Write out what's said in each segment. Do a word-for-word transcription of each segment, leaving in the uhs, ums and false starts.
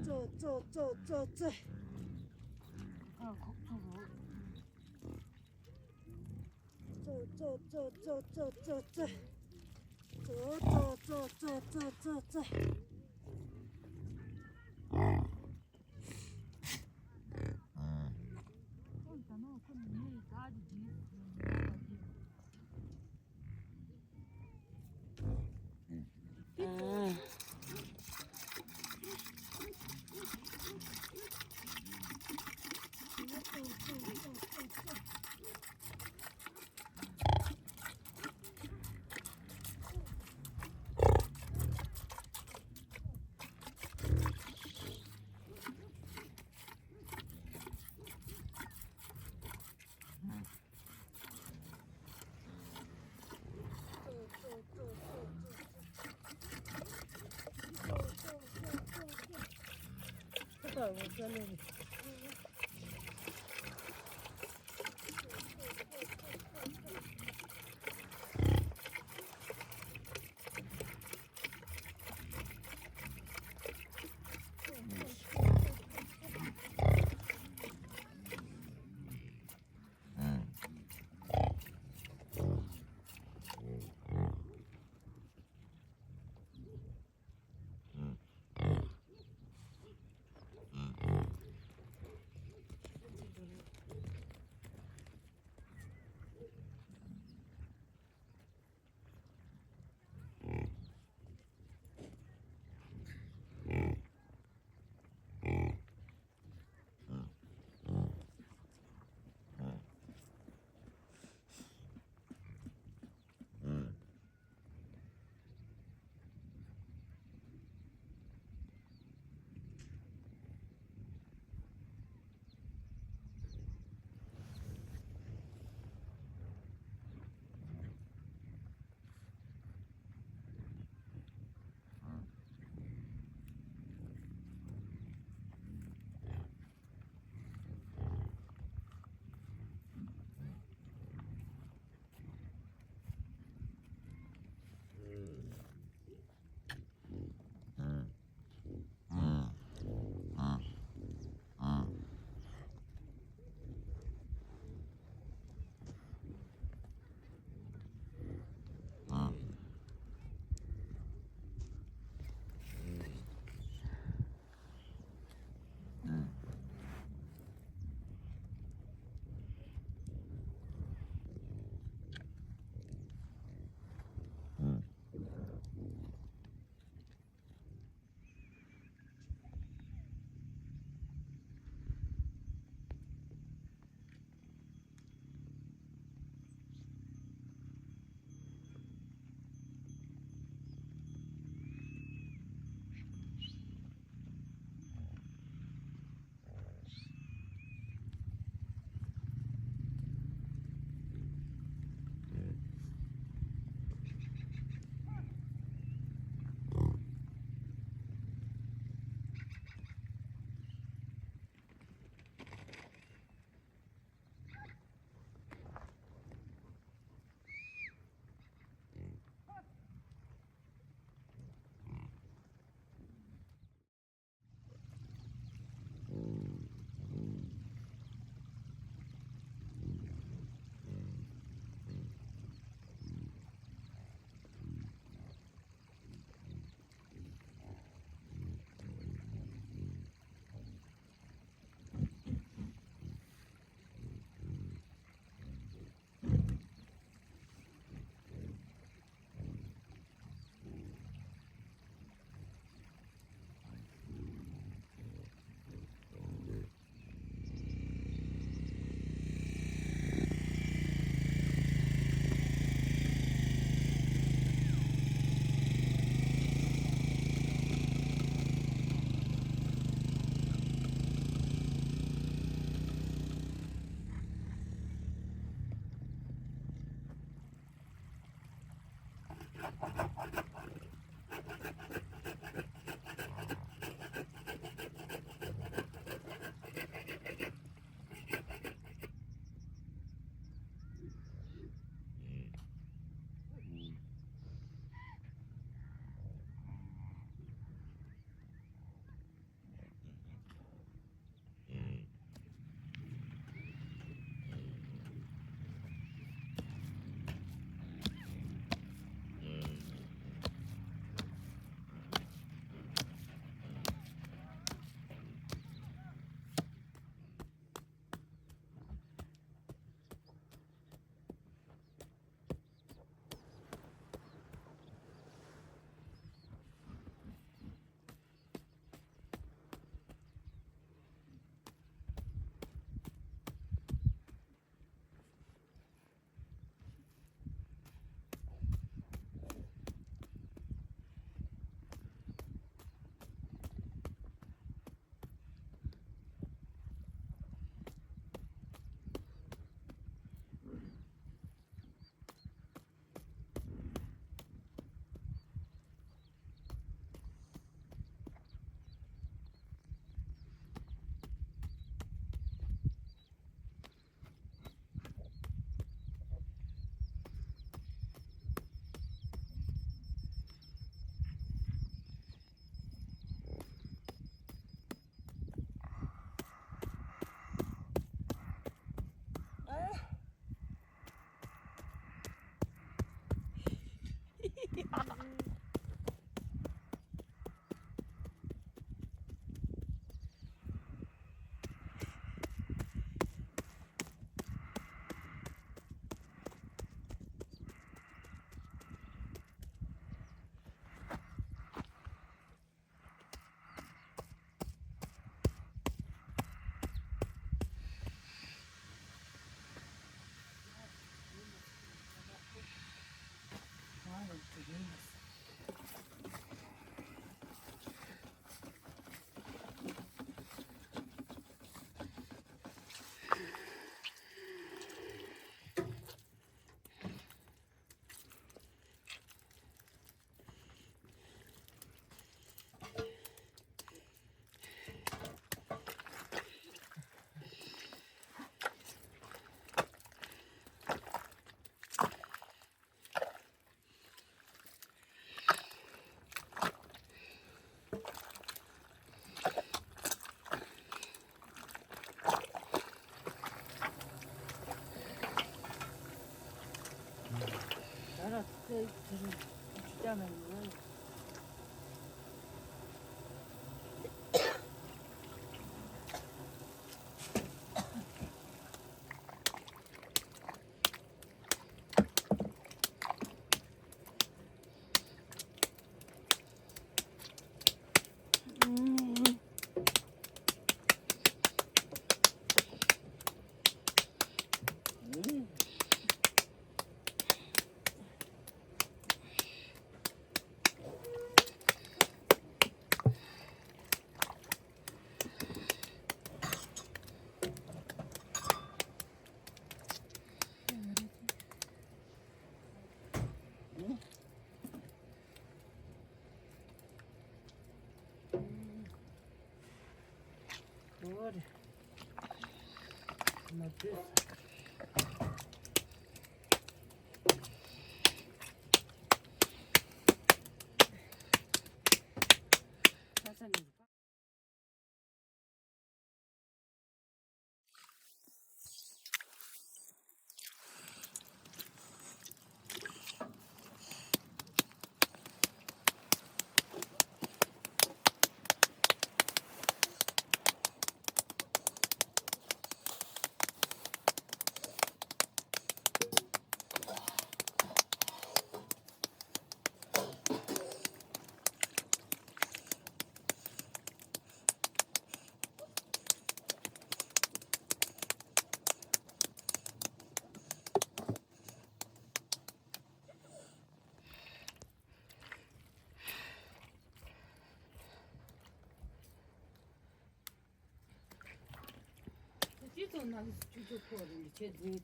ཙོ་ཙོ་ཙོ་ཙོ་ཙོ། ཨ་ཁོག་ཙོ་རོ། ཙོ་ཙོ་ཙོ་ཙོ་ཙོ་ཙོ། ཙོ་ཙོ་ཙོ་ཙོ་ཙོ་ཙོ། སྤྱི་ཚོགས་ནང་གི་སྤྱི་ཚོགས་ཁོ་རེ་ཆེ་འཛིན།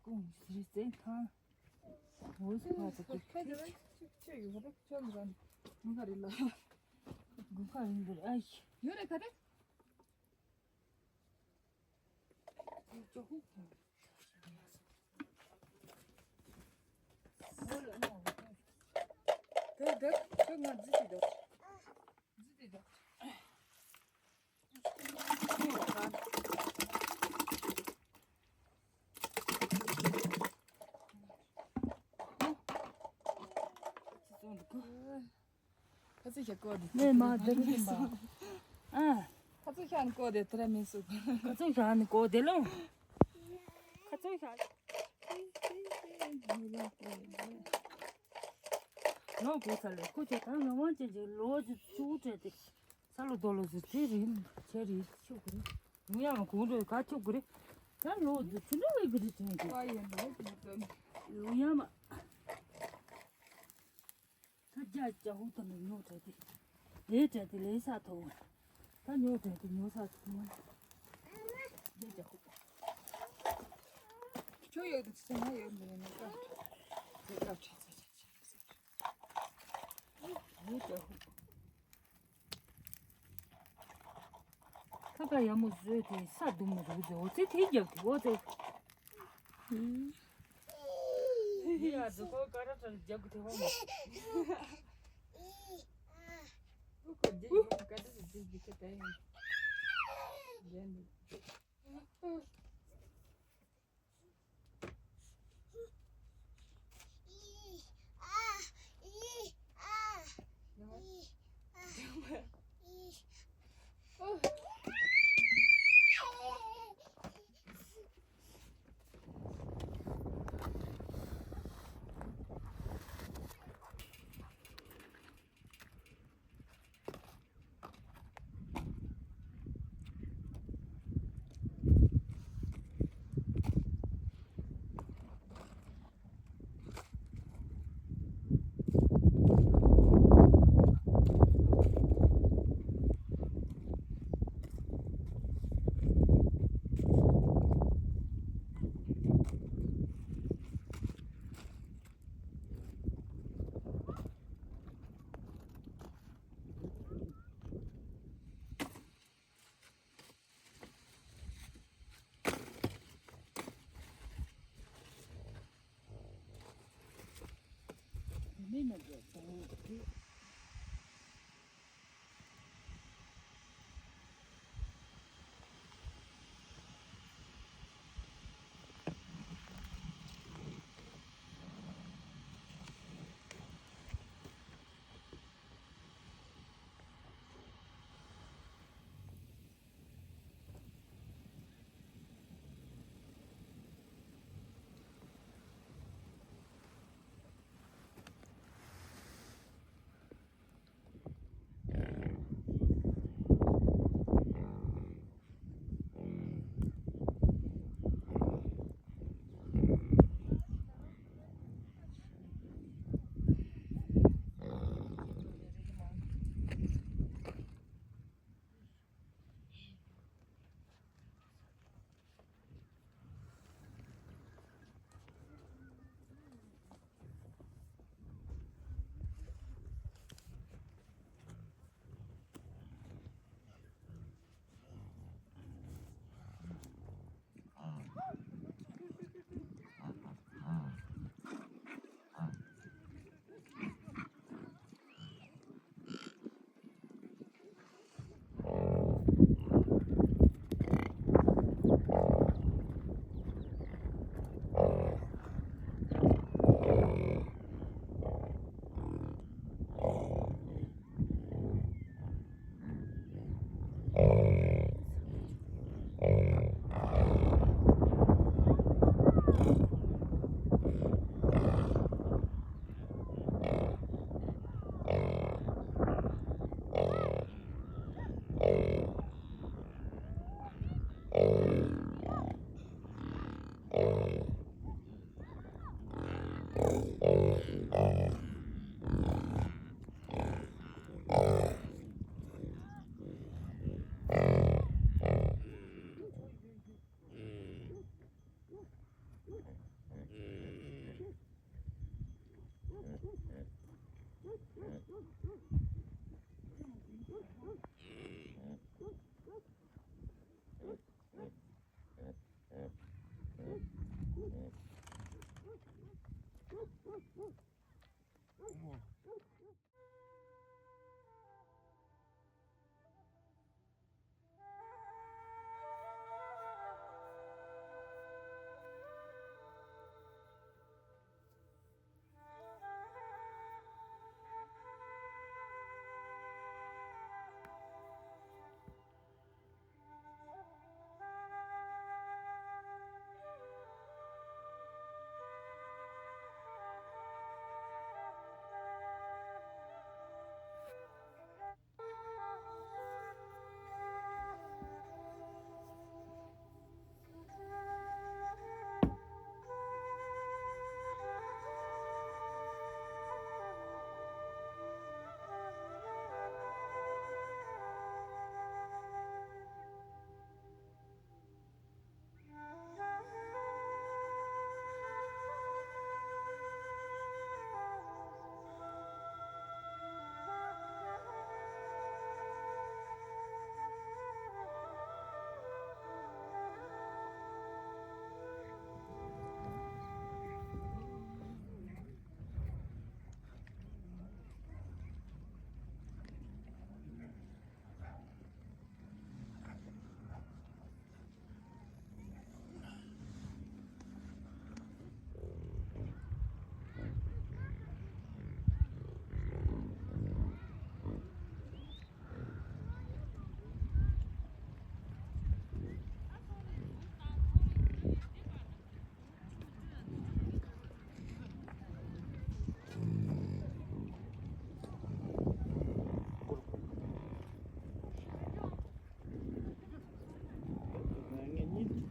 ཏུང་ཞིག་རེད་ཟེར་ཐང་། འོ་ཟེར་བ་ཟེར་གི་ཁ་ཅིག་ཆེ་ཡོད་རེད། ཆོ་འདི་རང་དགུན་ཁ་རེད་ལ། དགུན་ཁ་རེད་འདུག་ཨ་ཡི། ཡོད་རེད་ག་རེ། དེ་དེ་ཁྱོད་ང་རྫི་ཞིག་འདུག་རྫི་དེ་འདུག་ཁ་ཚིག་ཤ་ཀོ་དེ། ནས་མ་དེ་རུ་ཡིན་པ། ཨ། ཁ་ཚིག་ཤ་ནི་ཀོ་དེ་དེ་ར་མི་སུ། ཁ་ཚིག་ཤ་ནི་ཀོ་དེ་ལོ། ཁ་ཚིག་ཤ། ལོ་གོ་ས་ལེ་ཁོ་ཚོ་ད་ང་དབང་ཅན་གྱི་ལོ་ཚོ་ཚུགས་བྲལ་ཏེ། ས་ལོ་རྡོ་ལོ་ཟེར་དེ་རེད་ཆེ་རེད་ཆུ་གུ་རེད། ཡང་གོང་དུ་ག་ཆུ་གུ་རེད། ད་ལོ་དུ་ཆུ་ནུ་བའི་གི་རེད་དྲན་གི །ཡང་མ། ད་རྒྱ་རྒྱ་ཧུ་ད་ནི་ཉོ་བྲལ་ཏེ། ལས་བྲལ་ཏེ་ལས་ས་ཐོག །ད་ཉོ་བྲལ་ཏེ་ཉོ་ས་ཐོག །རྒྱ་རྒྱ་ཧུ། ཁྱོད་ཡོད་དུ་ཚེ་ང་ཡོད་མི་ཡོད་ནི་ཀ །ཚེ་ཀ་ཁྲི་ཚེ་ཚེ་ཚེ་ཚེ་ལས་རྒྱ་ཧུ། ཁ་ཁ་ཡ་མོ་བཟོས་ཏེ་ས་དུ་མོ་རུ་བཟོས་འོ་ཙི་དེ་རྒྱབ་ཀྱི་འོ་ཙི། ཡ་ཟོ་ཁོ་ཀ་ར་ཏྲ་རྒྱབ་ཀྱི་དེ་བ་མོ། ཨུ་ཁོ་རྒྱབ་ཀྱི་ཀ་ར་ཏྲ་རྒྱབ་ཀྱི་དེ་ད་ཡིན། རྒྱབ་ནི།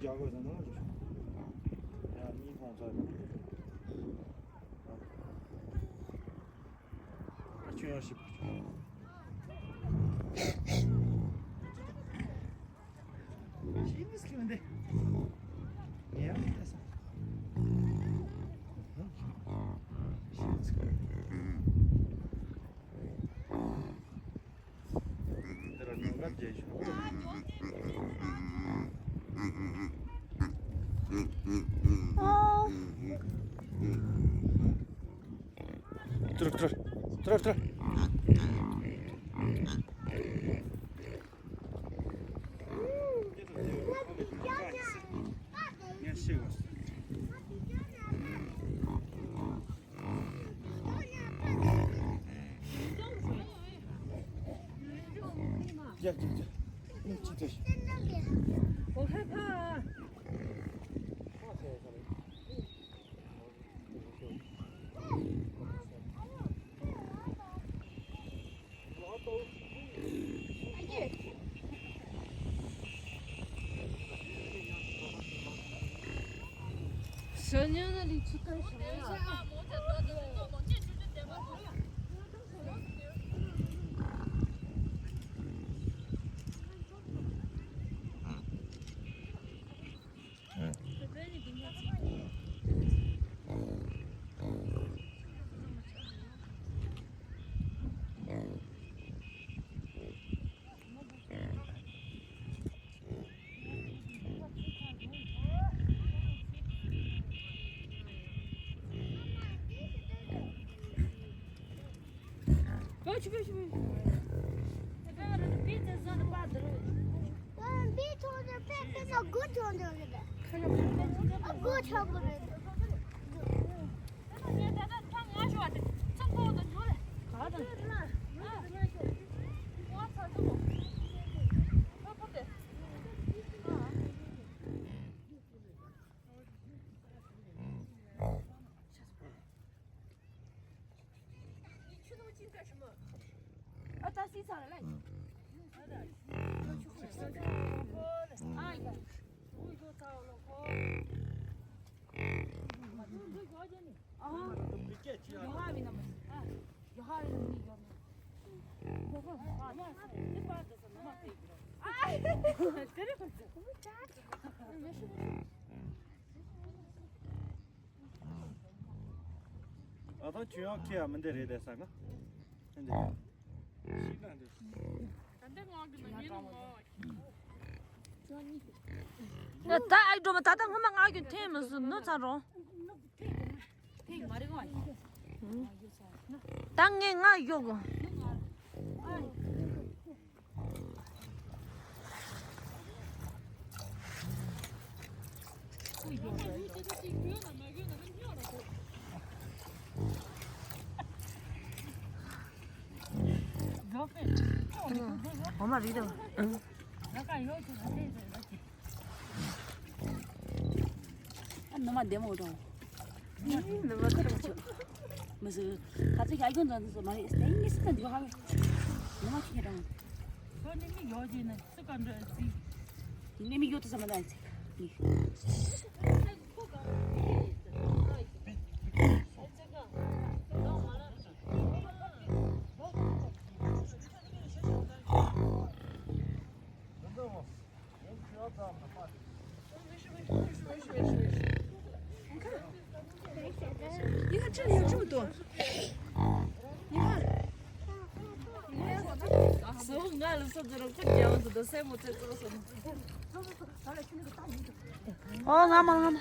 ཡག་པོ་ཟིན་ནོ། ཡ་གཉིས་ཁོང་ཚ། ཨ་ཆུ་ཡང་ཞིབ། ཞིབ་མི་སྐྱོན་དེ། ཡ་མི་ལ་ས། ཞིབ་མི་སྐྱོན། ཏྲུ་ཏྲུ་ཏྲུ་ཏྲུ། ཨ་ད་ཁྱོད་ཡང་ཁྱེད་ཡང་མི་འདི་རེད་དེ་ས་ང་། ཨ་འདི། ཤི་ན་འདི། ད་ད་ཨའི་འགྲོ་མ་ད་ད་སྔོན་མ་ང་གི་འཐེན་མི་སྲིད་ནུ་ཚ་རོང་། ད་ངས་ང་གཡོག་གོ། འོ་མ་རིག་དང་། ཨ་ནུ་མ་བདེ་མོ་འགྲོ། ནུ་མ་ཁ་རོག་ཆོ། མི་སུ། ཁ་ཚིག་ཡག་ཡོང་ཙང་ཙང་མ་རེད། སྟེང་ངེས་སུ་འདུག་ཧ་བས། ནུ་མ་ཁྱེད་རང་། ཁོ་ནི་མི་ཡོད་ཀྱི་ནི་སུ་ག་འདྲ་ཟིག་ནི་མི་ཡོད་དུ་ས་མ་ད་ཟིག་ནི། ཨོ་ང་མ་ང་མ།